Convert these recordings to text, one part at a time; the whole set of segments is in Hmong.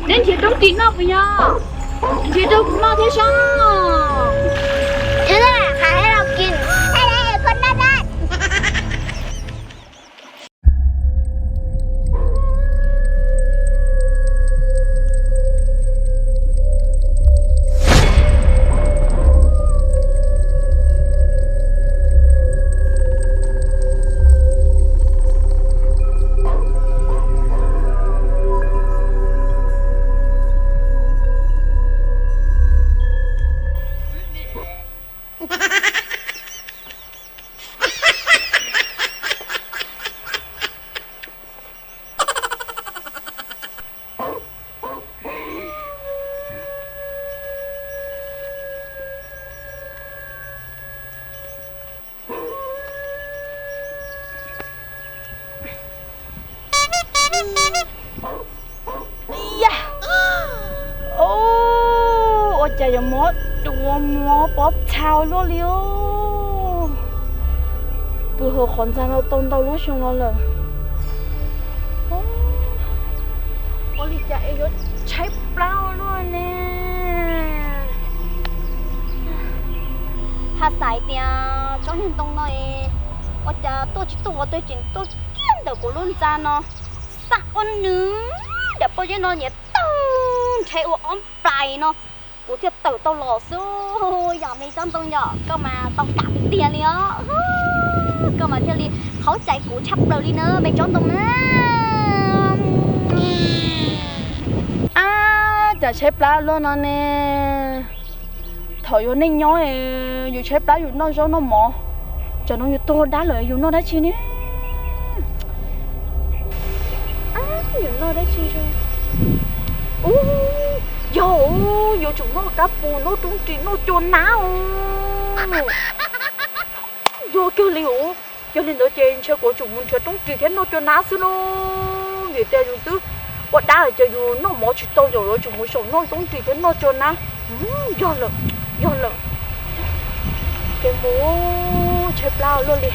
Neb nrhiav roob ris noj puas yog? Nrhiav rau kuv noj thiab seb. Ua cas yuav mob dua mob pob txha luaj li os. Pw hauv qhov ntxa no tau ntau lub xyoo no lawm. Ua li cas es yuav tshaib plab ua luaj ne? Haj xav tias tsob niag ntoo no es ua cas tuaj tsis tuaj qhov twg tseem tuaj kiag ntawm kuv lub ntxa no. Xav ua nws daim pob zeb no nyias tawg nrhe ua ob nplais no, kuv thiaj tawm tau los xwb. Yog me tsob ntoo yom, koj mas tau kam tiag tiag li os. Koj mas thiaj li qhaub cai kuv tshaj plaws li na me tsob ntoo na. Ab, cas tshaib plab luaj no ne. Thaum yus neej nyob yus tshaib plab yus noj zaub noj mov, tsam no yus tuag dab lawm yus noj dab tsi ne? Yus noj dab tsi? Ub, yog, yuav tsum noj kab pus, noj roob ris, noj cua nab os. Yog kiag li os. Yog li ntawd ces ntshe kuv tsum mus nrhiav roob ris thiab noj cua nab xwb lauj. Vim tias yus twb ua dab lawm ces yus noj mov tsis tau, yus yuav tsum mus saum noj roob ris thiab noj cua nab. Yog lawm, yog lawm. Ces mus, tshaib plab luaj li.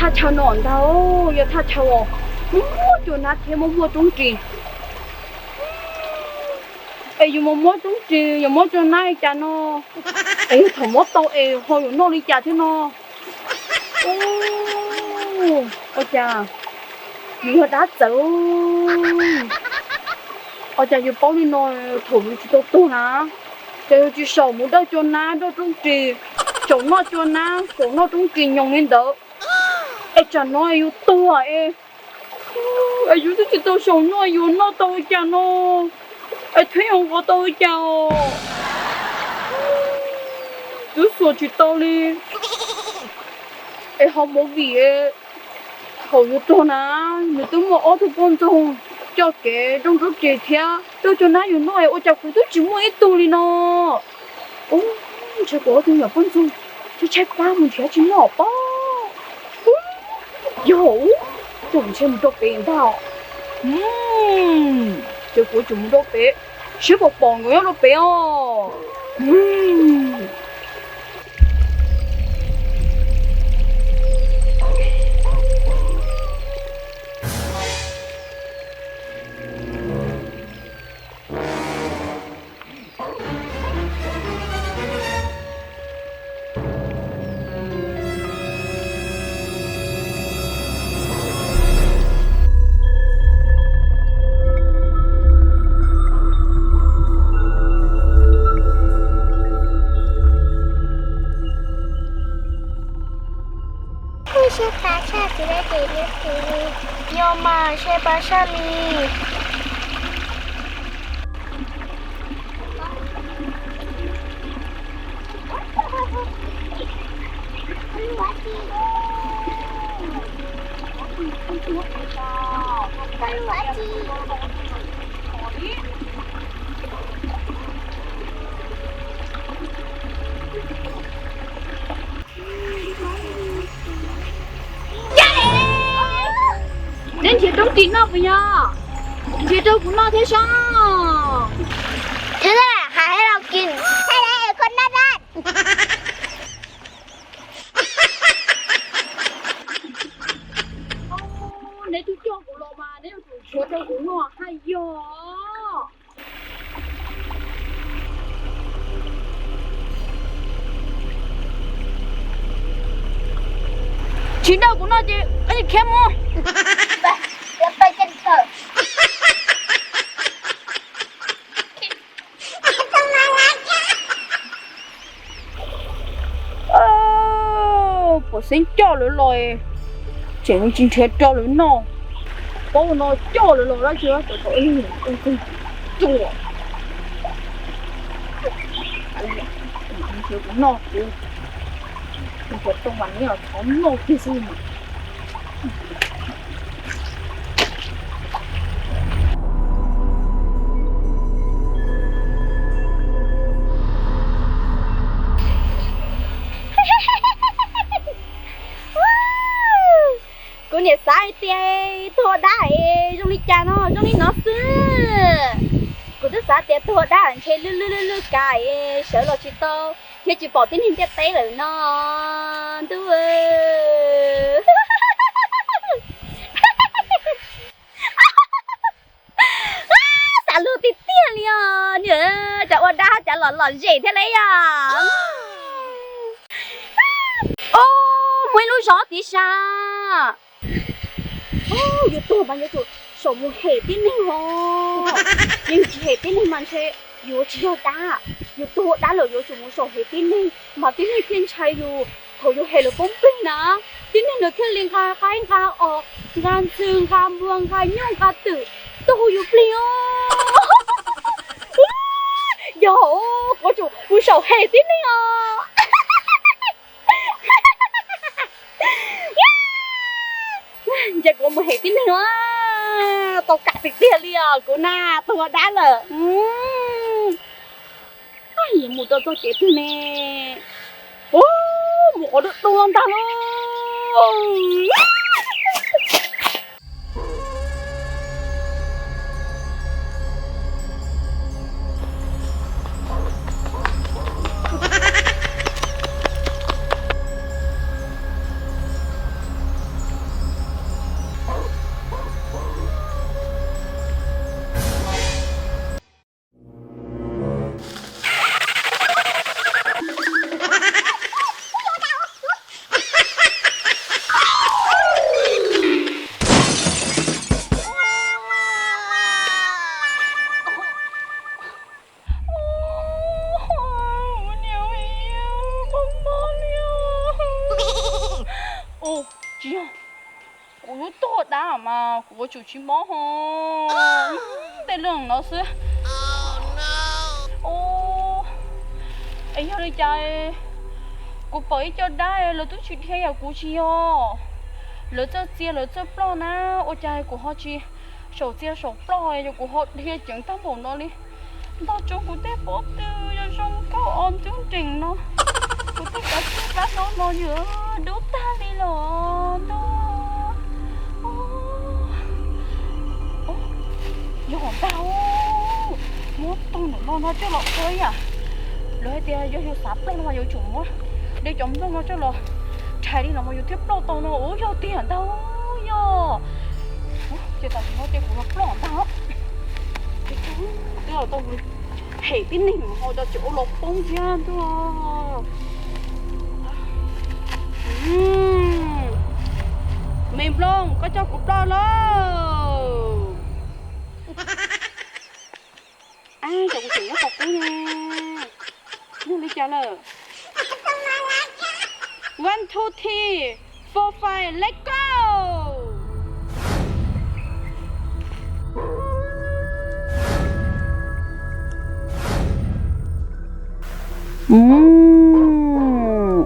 Thaj chaw no ntag, yog thaj chaw uas muaj cua nab thiab muaj muaj roob ris. Es yus mus muab roob ris, yus muab cua nab li cas no, es yog thaum muab tau es ho yuav noj li cas thiab no. Ua cas yus yog dab txawv, ua cas yus paub li no, thaum yus tsis tau tuag na, ces yus tsis saum mus dawj cua nab dawj roob ris, saum noj cua nab saum noj roob ris nyoos li ntawd, es tsam no yus tuag es, es yus twb tsis tau saum noj, yus noj tau ua cas no, es thiab yus nqos tau ua cas os. Twb xuas tsis tau li. Es ho movie, thaum yus tuag na, nws twb muaj ob tug poj ntxoog coj kev dawj roob ris thiab dawj cua nab yus noj, ua cas kuv twb tsis muaj ib tug li no. Ub, ntshe kuv ob tug nyuam poj ntxoog tshaib tshaib plab mus nrhiav tsis noj pob. Yog, ces kuv ntshe mus rau pem ntag. Ces kuv yuav tsum mus rau pem, seb puas pom nkawd nyob rau pem os. Nyob mas, saib pab saj li. Neb nrhiav roob ris noj puas yog? Nrhiav rau kuv noj thiab sab. Hais los kis, hais los koj naj dab. Neb twb coj kuv los mas neb yuav tsum nrhiav rau kuv noj haj yog. Tsis nrhiav kuv noj ces khiav mus. Puas xeeb coj lawv los, tseem tsis nrhiav rau lawv noj. Paub no coj lawv los dab tsi, tau tau ib tug tuaj. Nrhiav kuv noj kuv, nrhiav tau mas neb los thov noj kiag xwb mas. Kuv niam xav hais tias tus ua dab zoo li cas no zoo li no xwb. Kuv twb xav tias tus ua dab ntshe lwj lwj lwj lwj kav sawv los tsis tau, thiab tsis pom tib neeg ntiaj teb lawm no ntuj. Xav luag tiag tiag li os, cas ua dab cas los lom zem thiab lauj yom. Muaj ib lub zos tid sas. Yuav tuag mas yuav tsum saum mus hem tib neeg os. Yog yus tsis hem tib neeg mas ntshe yus tsis yog dab. Yus tuag dab lawm yuav tsum mus saum hem tib neeg mas tib neeg thiaj ntshai yus. Thaum yus hem lawv poob plig na, tib neeg lawv thiaj li nqa qaib nqa os, nqa ntxhw nqa npua nqa nyuj nqa twm tuaj hu yus plig os. Yog kuv yuav tsum mus saum hem tib neeg os. Ntshe kuv mus hem tib neeg os, tau kam tiag tiag li os kuv na, tuag dab lawm. Mus rau txoj kev twg ne? Mus qhov dub dub ntag lauj. Ua niam, kuv mob li. Ua, tsis yog, kuv lub tuag dab mas kuv yuav tsum tsis mob ho. Tej lwm no xwb. Ua, es yog li cas kuv pom ib co dab lawv twb tsis dhia yam kuv tsis yog. Lawv txawj txia lawv txawj ploj na, ua cas kuv ho tsis saum txia saum ploj, yog kuv ho dhia ceev tag npaum no li. Ntog tsoo kuv tej pob tw yog zoo nkauj os ntuj nreem no. Kuv tej kav tsij plab hlob no yog dub tag li los ntog. Yog ntag, muab tau ntawm no no coj los ua ib yam. Lawv hais tias yog yus xav ploj no mas yuav tsum muab de cov nplooj no coj los rhais li no mas yus thiaj ploj tau no. Ua yog tiag ntag yog. Ces tam sim no ces kuv los ploj ntag. Twb tau hem tib neeg ho cov tsis ua los poob thiab ntuj. Me nplooj, koj coj kuv ploj lauj. Ab, cov kuv tseem nyob qhov qub ne. Yog li cas lawm? One, two, three, four, five, let's go!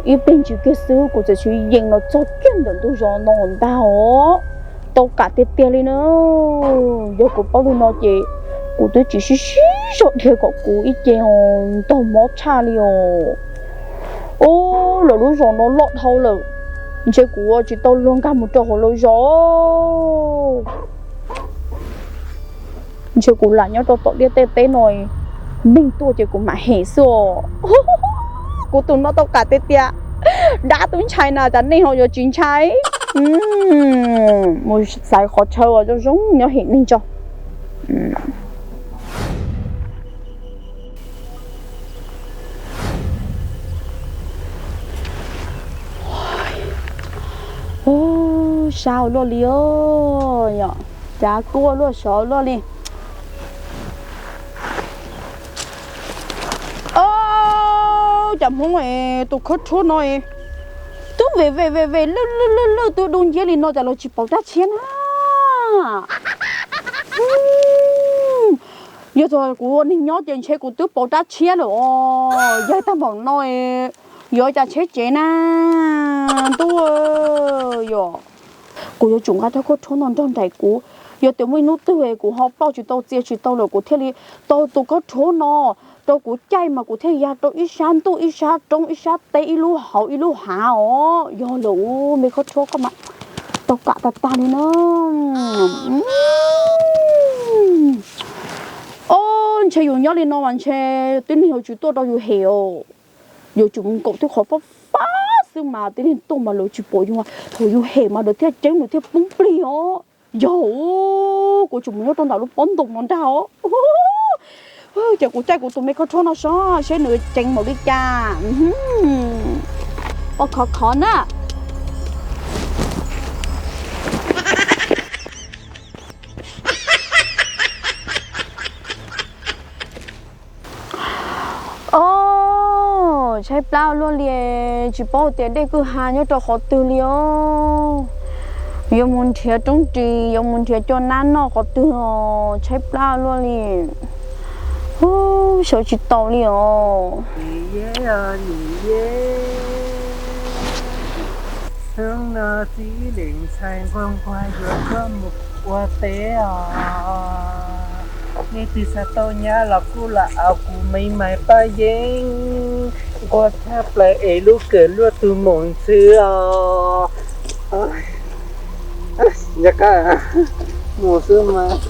Ib pliag ntsis kiag xwb kuv txawm siv yees los txog kiag ntawm ntug zos no ntag os. tau kam tiag tiag li na. Yog kuv paub li no ces kuv twb tsis sib sib zog dhia kom kuv ib ce ntog mob tshaj li os. Ub, lawv lub zos no loj dhau lawm, ntshe kuv ua tsis tau luag nkag mus rau hauv lawv zos. Ntshe kuv lam nyob rau tom liaj tej teb no, neeg tuaj ces kuv mam hem xwb os. Kuv tus no tau kam tiag tiag, dab twb ntshai na cas neeg ho yuav tsis ntshai. Mus xaiv qhov chaw uas zoo zoo nyob hem neeg tso. Ub, sab ua luaj li os, yog cas kuj ua luaj sov luaj li. Ob, cas Hmoob es tus khawb rhuab no es twb ve ve ve ve lwj lwj lwj lwj twb dub nciab li no cas lawv tsis pauv rab tshiab na. Yog txog kuv ua neeg nyob ces ntshe kuv twb pauv rab tshiab lawm os, yaig tag npaum no es yuav cas tsheb tsev na. Ntuj, yog kuv yuav tsum nqa rab khawb rhuab no nrog nraim kuv, yog tias muaj ib hnub twg kuv ho ploj tsis tau txia tsis tau lawm kuv thiaj li tau tus khawb rhuab no rau kuv caij mas kuv thiaj ya rau ib sab ntuj ib sab roob ib sab teb ib lub hauv ib lub hav os. Yog lawm, me khawb rhuab koj mas tau kam tag tag li na. Ob, ntshe yus nyob li no mas ntshe tib neeg yuav tsum tuaj rau yus hem os. Yuav tsum mus nkaum twb qhov fab fab xwb mas tib neeg tuaj mas lawv tsis pom yus, thaum yus hem mas lawv thiaj ceeb lawv thiaj poob plig os. Yog, kuv tsum mus nyob rau ntawm lub pob ntoo no ntag os. Ces kuv caij kuv tus me khawb rhuab no seb nws ceev npaum li cas. Ua khov khov na. Ob, tshaib plab ua luaj li, tsis paub tias dej kwj ha nyob rau qhov twg li os. Yuav mus nrhiav roob ris, yuav mus nrhiav cov nab noj qhov twg os, tshaib plab ua luaj li. Ub, sawv tsis tau li os. Hnub no txiv Leej Ntxhais nquag nquag yuav tuaj mus ua teb os. Nej twg xav tau nyab los kuj los au kuv me mas Paj Yeeb, nquag tshaj plaws es lub kawm luaj tus moos ntxhw os. Nyob qab mus xwb mas.